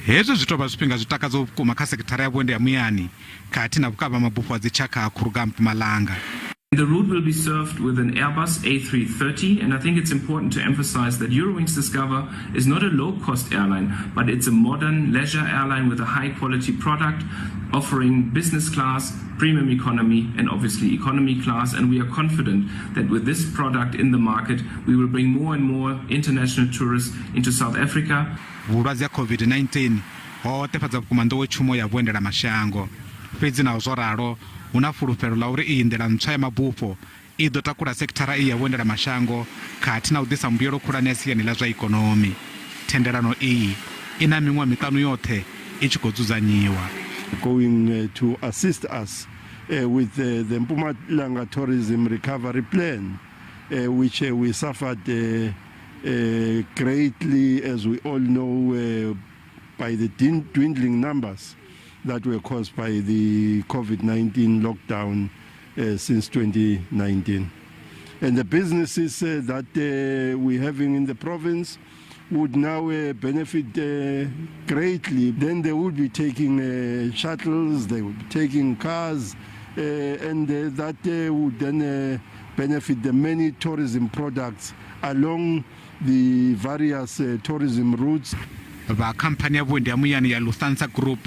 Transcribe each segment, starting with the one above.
Hezwi zwi tou vha zwifhinga zwi takadzaho vhukuma kha sekithara ya vhuendi ha muyani khathihi na vhukavhamabufho ha dzitshakha ha Kruger Mpumalanga. The route will be served with an Airbus A330, and I think it's important to emphasize that Eurowings Discover is not a low-cost airline, but it's a modern leisure airline with a high-quality product, offering business class, premium economy, and obviously economy class. And we are confident that with this product in the market, we will bring more and more international tourists into South Africa. Vhulwadze ha COVID-19 ho hoṱefhadza vhukuma nḓowetshumo ya vhuendelamashango. Fhedzi naho zwo ralo, hu na fulufhelo ḽa uri iyi nḓila ntswa ya mabufho i ḓo takula sekithara iyi ya vhuendelamashango khathihi na u ḓisa mbuyelo khulwane siani ḽa zwa ikonomi. Thendelano iyi i na miṅwaha miṱanu yoṱhe i tshi khou dzudzanyiwa. Going to assist us with the Mpumalanga Tourism Recovery Plan, which we suffered greatly, as we all know, by the dwindling numbers that were caused by the COVID-19 lockdown since 2019. And the businesses that we're having in the province would now benefit greatly. Then they would be taking shuttles, they would be taking cars, and that would then benefit the many tourism products along the various tourism routes. Vha khamphani ya vhuendi ha muyani ya Lufthansa Group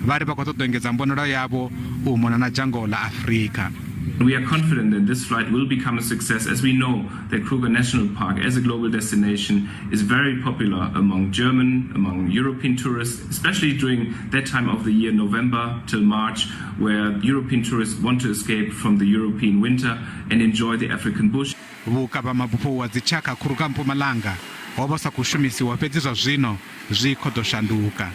vha ri vha khou ṱoḓa u engedza mbonalo yavho u mona na dzhango ḽa Afrika. We are confident that this flight will become a success, as we know that Kruger National Park as a global destination is very popular among German, among European tourists, especially during that time of the year, November till March, where European tourists want to escape from the European winter and enjoy the African bush. Vhukavhamabufho wa dzitshakha Kruger Mpumalanga ho vha sa khou shumisiwa, fhedzi zwa zwino zwi khou ḓo shanduka.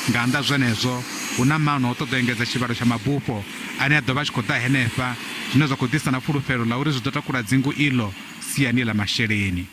Nga nnḓa zwenezwo, hu na maano a u ṱoḓa u engedza tshivhalo tsha mabufho ane a ḓo vha a tshi khou ḓa henefha, zwine zwa khou ḓisa na fulufhelo ḽa uri zwi ḓo takula dzingu iḽo siani ḽa masheleni.